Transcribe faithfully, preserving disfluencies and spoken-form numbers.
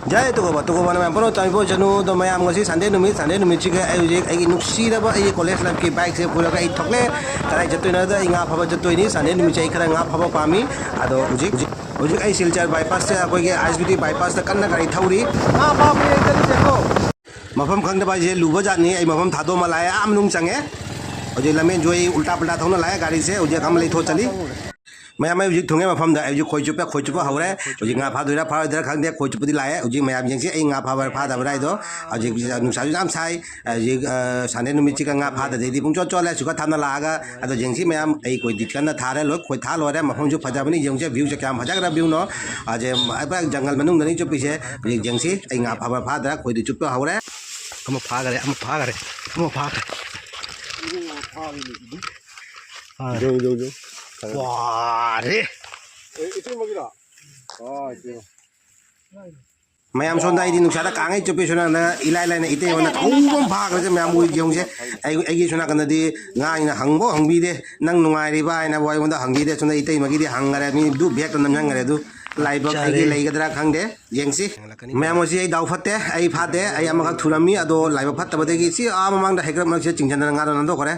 ꯖꯥꯏ ꯇꯨꯀꯣꯕ, ꯇꯨꯀꯣꯕꯅ ꯃꯌꯥꯝ ꯄꯨꯝꯅꯃꯛ ꯇꯥꯏꯕꯣꯏ ꯆꯅꯨ꯫ ꯑꯗꯣ ꯃꯌꯥꯝ, ꯉꯁꯤ Sunday ꯅꯨꯃꯤꯠ, Sunday ꯅꯨꯃꯤꯠꯁꯤꯒ ꯑꯩ ꯍꯧꯖꯤꯛ ꯑꯩꯒꯤ ꯅꯨꯡꯁꯤꯔꯕ ꯑꯩꯒꯤ college lifeꯀꯤ bikeꯁꯦ ꯄꯨꯔꯒ ꯑꯩ ꯊꯣꯛꯂꯦ꯫ ꯀꯗꯥꯏ ꯆꯠꯇꯣꯏꯅꯣꯗ ꯑꯩ ꯉꯥ ꯐꯥꯕ ꯆꯠꯇꯣꯏꯅꯤ꯫ Sunday ꯅꯨꯃꯤꯠꯁꯦ ꯑꯩ ꯈꯔ ꯉꯥ ꯐꯥꯕ ꯄꯥꯝꯃꯤ꯫ ꯑꯗꯣ ꯍꯧꯖꯤꯛ, ꯍꯧꯖꯤꯛ, ꯍꯧꯖꯤꯛ ꯑꯩ ꯁꯤꯜꯆꯔ bypassꯇ, ꯑꯩꯈꯣꯏꯒꯤ ISBT bypassꯇ ꯀꯟꯅ ꯒꯥꯔꯤ ꯊꯧꯔꯤ꯫ ꯉꯥ ꯐꯥꯕ ꯌꯦꯡ ꯆꯠꯂꯨꯁꯦꯀꯣ꯫ ꯃꯐꯝ ꯈꯪꯗꯕ ꯍꯥꯏꯁꯦ ꯂꯨꯕ ꯖꯥꯠꯅꯤ꯫ ꯑꯩ ꯃꯐꯝ ꯊꯥꯗꯣꯛꯑꯃ ꯂꯥꯛꯑꯦ, ꯑꯥ ꯃꯅꯨꯡ ꯆꯪꯉꯦ꯫ ꯍꯧꯖꯤꯛ ꯂꯝꯖꯦꯟꯁꯨ ꯑꯩ ꯎꯜꯇꯥ ꯄꯜꯇꯥ ꯊꯧꯅ ꯂꯥꯛꯑꯦ ꯒꯥꯔꯤꯁꯦ꯫ ꯍꯧꯖꯤꯛ ꯑꯃ ꯂꯩꯊꯣꯛ ꯆꯠꯂꯤ꯫ ꯃꯌꯥꯝ, ꯑꯩ ꯍꯧꯖꯤꯛ ꯊꯨꯡꯉꯦ ꯃꯐꯝꯗ꯫ ꯑꯩ ꯍꯧꯖꯤꯛ ꯈꯣꯏ ꯆꯨꯞꯄꯦ, ꯈꯣꯏ ꯆꯨꯞꯄ ꯍꯧꯔꯦ꯫ ꯍꯧꯖꯤꯛ ꯉꯥ ꯐꯥꯗꯣꯏꯔꯥ ꯐꯥꯔꯣꯏꯗꯣꯏꯔꯥ ꯈꯪꯗꯦ꯫ ꯈꯣꯏ ꯆꯨꯞꯄꯗꯤ ꯂꯥꯛꯑꯦ꯫ ꯍꯧꯖꯤꯛ ꯃꯌꯥꯝ ꯌꯦꯡꯁꯤ ꯑꯩ ꯉꯥ ꯐꯥꯕ꯭ꯔꯥ ꯐꯥꯗꯕ꯭ꯔꯥ ꯍꯥꯏꯗꯣ꯫ ꯍꯧꯖꯤꯛ ꯅꯨꯡꯁꯥꯁꯨ ꯌꯥꯝ ꯁꯥꯏ꯫ ꯍꯧꯖꯤꯛ, ꯑ, Sunday ꯅꯨꯃꯤꯠꯁꯤꯒ ꯉꯥ ꯐꯥꯗꯗꯩꯗꯤ ꯄꯨꯡ ꯆꯣꯠ ꯆꯣꯠꯂꯦ꯫ ꯁꯨꯈ ꯊꯥꯝꯅ ꯂꯥꯛꯑꯒ ꯑꯗꯣ ꯌꯦꯡꯁꯤ ꯃꯌꯥꯝ꯫ ꯑꯩ ꯈꯣꯏꯗꯤ ꯀꯟꯅ ꯊꯥꯔꯦ, ꯂꯣꯏ ꯈꯣꯏ ꯊꯥ ꯂꯣꯏꯔꯦ꯫ ꯃꯐꯝꯁꯨ ꯐꯖꯕꯅꯤ, ꯌꯦꯡꯁꯦ viewꯁꯦ ꯀꯌꯥꯝ ꯐꯖꯈ꯭ꯔ viewꯅꯣ꯫ ꯍꯧꯖꯤꯛ ꯄꯨꯔꯥ ꯖꯪꯒꯜ ꯃꯅꯨꯡꯗꯅꯤ ꯆꯨꯞꯄꯤꯁꯦ꯫ ꯍꯧꯖꯤꯛ ꯌꯦꯡꯁꯤ ꯑꯩ ꯉꯥ ꯐꯥꯕ꯭ꯔꯥ ꯐꯥꯗ꯭ꯔꯥ꯫ ꯈꯣꯏꯗꯤ ꯆꯨꯞꯄ ꯍꯧꯔꯦ꯫ ꯑꯃ ꯐꯥꯈꯔꯦ, ꯑꯃ ꯐꯥꯈꯔꯦ, ꯑꯃ ꯐꯥꯈꯔꯦ꯫ ꯐꯥꯔꯦ꯫ ꯌꯧ, ꯌꯧ, ꯌꯧ꯫ ꯋꯥꯔꯦ꯫ ꯑꯦ, ꯏꯇꯩꯃꯒꯤꯔꯣ? ꯑꯣ, ꯏꯇꯩꯃ꯫ ꯃꯌꯥꯝ ꯁꯣꯝꯗ ꯑꯩꯗꯤ ꯅꯨꯡꯁꯥꯗ ꯀꯥꯡꯉꯩ ꯆꯨꯞꯄꯤ, ꯁꯣꯝ ꯅꯥꯀꯟꯗ ꯏꯂꯥꯏ ꯂꯥꯏꯅ ꯏꯇꯩ ꯑꯃꯅ ꯊꯧꯕ ꯑꯃ ꯐꯥꯈ꯭ꯔꯁꯦ꯫ ꯃꯌꯥꯝ ꯎꯏ ꯌꯦꯡꯉꯨꯁꯦ꯫ ꯑꯩ, ꯑꯩꯒꯤ ꯁꯣꯝ ꯅꯥꯀꯟꯗꯗꯤ ꯉꯥ ꯑꯩꯅ ꯍꯪꯕ ꯍꯪꯕꯤꯗꯦ, "ꯅꯪ ꯅꯨꯡꯉꯥꯏꯔꯤꯕ?" ꯍꯥꯏꯅꯕꯨ ꯑꯩꯉꯣꯟꯗ ꯍꯪꯕꯤꯗꯦ꯫ ꯁꯣꯝꯗ ꯏꯇꯩꯃꯒꯤꯗꯤ ꯍꯪꯈꯔꯦ, ꯃꯤ ꯑꯗꯨ bag ꯇ ꯅꯝꯁꯤꯟꯈꯔꯦ꯫ ꯑꯗꯨ ꯂꯥꯏꯕꯛ ꯑꯩꯒꯤ ꯆꯥꯔꯦ꯫ ꯂꯩꯒꯗ꯭ꯔꯥ ꯈꯪꯗꯦ, ꯌꯦꯡꯁꯤ꯫ ꯃꯌꯥꯝ ꯑꯁꯤ ꯑꯩ ꯗꯥꯎ ꯐꯠꯇꯦ, ꯑꯩ ꯐꯥꯗꯦ, ꯑꯩ ꯑꯃꯈꯛ ꯊꯨꯔꯝꯃꯤ꯫ ꯑꯗꯣ ꯂꯥꯏꯕꯛ ꯐꯠꯇꯕꯗꯒꯤ ꯁꯤ ꯑꯥ ꯃꯃꯥꯡꯗ ꯍꯩꯀ꯭ꯔꯛ ꯃꯔꯛꯁꯤꯗ ꯆꯤꯡꯁꯤꯟꯗꯅ ꯉꯥꯗꯣ ꯅꯥꯟꯊꯣꯛꯈ꯭ꯔꯦ꯫